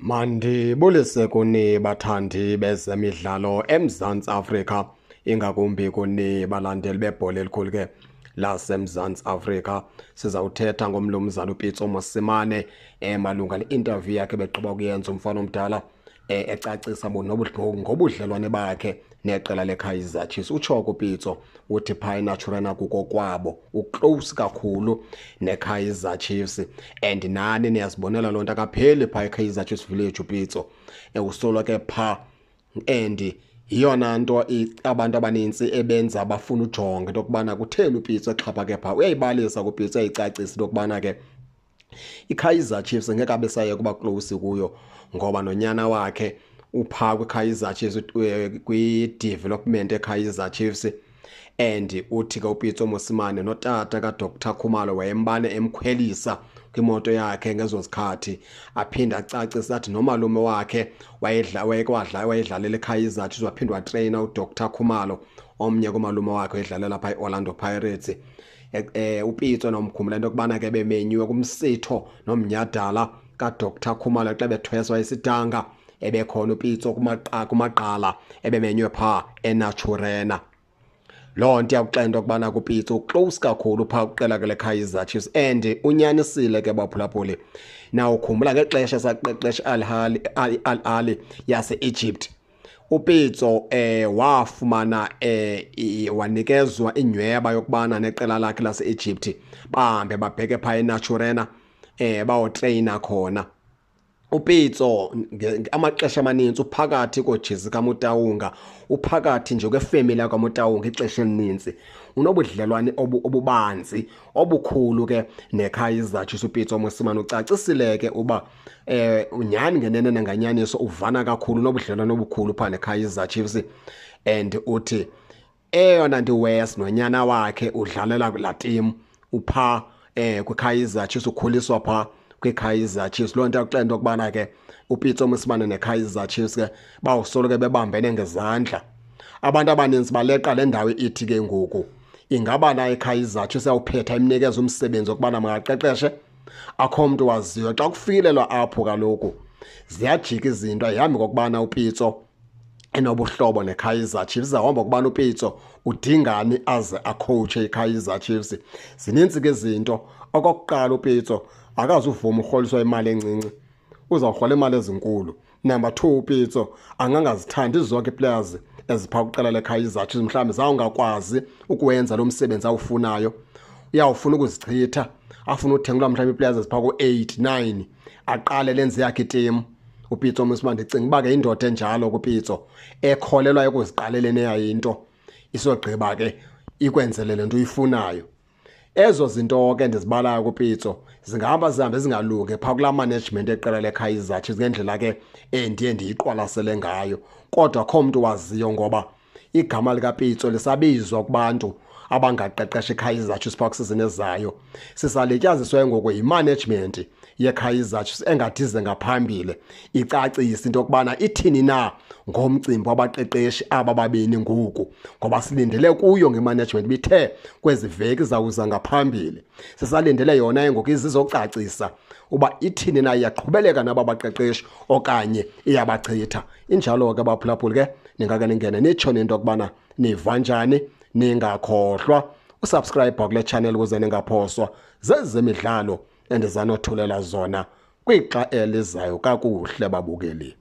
Mandibulise kuni bathandi bezemidlalo eMzantsi Afrika, ingakumbi kuni balandeli bebhola elikhulu ke laseMzantsi Afrika. Sizawuthetha ngomlumzana uPitso Mosimane malunga ne-interview yakhe begqiba kuyenza umfana omdala ecacisa ngobudlelwane bakhe neqela leKaizer Chiefs. Utsho kuPitso uthi phaa eNaturena kukokwabo, uclose kakhulu neKaizer Chiefs, and nani niyazibonela loo nto, akapheli phaa eKaizer Chiefs Village uPitso, usolo ke phaa. And yiyona nto abantu abanintsi ebenza bafuna ujonga into yokubana kutheni uPitso exhaphake phaa. Uyayibalisa kuPitso, uyayicacisa into yokubana ke iKaizer Chiefs ngeke abe saye kuba close kuyo ngoba nonyana wakhe uphaa kwiKaizer Chiefs, kwi-development eKaizer Chiefs. And uthi ke uPitso Mosimane notata kaDr Khumalo wayembane emkhwelisa kwimoto yakhe ngezo zikhathi. Aphinde acacise athi nomalume wakhe wayedlalela eKaizer Chiefs, waphinde watreyina uDr Khumalo, omnye kumalume wakhe wayedlalela phaa iOrlando Pirates. UPitso nomkhumbula into yokubana ke bemenyiwe kumsitho nomnyhadala kaDr Khumalo xa bethweswa isidanga, ebekhona uPitso kumaqala ebemenywe phaa eNaturena. Loo nto iyakuxela into yokubana kuPitso uclose kakhulu phaa kwiqela ke leKaizer Chiefs, and unyanisile ke baphulaphuli. Nawukhumbula ngexesha esaqeqesha Al Ahly, Al Ahly yase-Egypt, uPitso wafumana wanikezwa inyweba yokubana neqela lakhe lase-Egypt bahambe babheke phaa eNaturena bayotreyina khona. uPitso amaxesha amaninzi uphakathi koojezi kaMotaung, uphakathi nje kwefemeli yakwaMotaung ixesha elininzi. Unobudlelwane obubanzi obukhulu ke neKaizer Chiefs uPitso Mosimane. Ucacisile ke uba nyhani ngenene nanganyaniso uvana kakhulu, unobudlelwane obukhulu phaa neKaizer Chiefs. And uthi eyona nto iwes nonyana wakhe udlalela laa team uphaa kwiKaizer Chiefs, ukhuliswa phaa kwiKaizer Chiefs. Loo nto yakuxela into yokubana ke uPitso Mosimane neKaizer Chiefs ke bawusoloko bebambene ngezandla. Abantu abaninzi baleqa le ndawo ithi ke ngoku ingaba na iKaizer Chiefs yawuphetha imnikeza umsebenzi wokubana makaqeqeshe? Akho mntu waziyo. Xa kufikelelwa apho kaloku ziyajika izinto, ayihambi ngokubana uPitso enobuhlobo neKaizer Chiefs, izawuhamba ngokubana uPitso udingani aze akhowutshe iKaizer Chiefs. Zininzi ke izinto. Okokuqala, uPitso akazuvuma urholiswa imali encinci, uzawurhola imali ezinkulu. Number 2, uPitso angangazithandi zonke ii-players eziphaa kwiqela leKaizer Chiefs, mhlawumbi zawungakwazi ukuwenza lo msebenzi awufunayo. Uyawufuna ukuzichitha, afune uthengelwa mhlawumbi ii-players eziphaa ku-8, 9, aqale lenze yakhe itimu. uPitso Mosimane, ndicinga uba ke indoda enjalo kuPitso ekholelwa ekuziqaleleni eyayo into, isogqiba ke ikwenzele le nto uyifunayo. Ezo zinto ke ndizibalayo kuPitso zingahamba zihambe zingalungi phaa kulaa management eqela leKaizer Chiefs ngendlela ke endiye ndiyiqwalasele ngayo. Kodwa akho mntu waziyo ngoba igama likaPitso lisabizwa kubantu abangaqeqesha iKaizer Chiefs phaa kwisizini ezayo. Sisalityaziswe ngoku yimanagement yeKaizer Chiefs engadize ngaphambili icacise into yokubana ithini na ngomcimbi wabaqeqeshi aba babini ngoku, ngoba silindele kuyo ngemanagement bithe kwezi veki zawuza ngaphambili. Sisalindele yona ngoku izizocacisa uba ithini na, iyaqhubeleka naba baqeqeshi okanye iyabachitha. Injalo ke baphulaphuli ke, ningake ningene nitsho nento yokubana niva njani. Ningakhohlwa usubscribe kule channel ukuze ningaphoswa zezemidlalo endizanothulela zona kwixa elizayo. Kakuhle babukeli.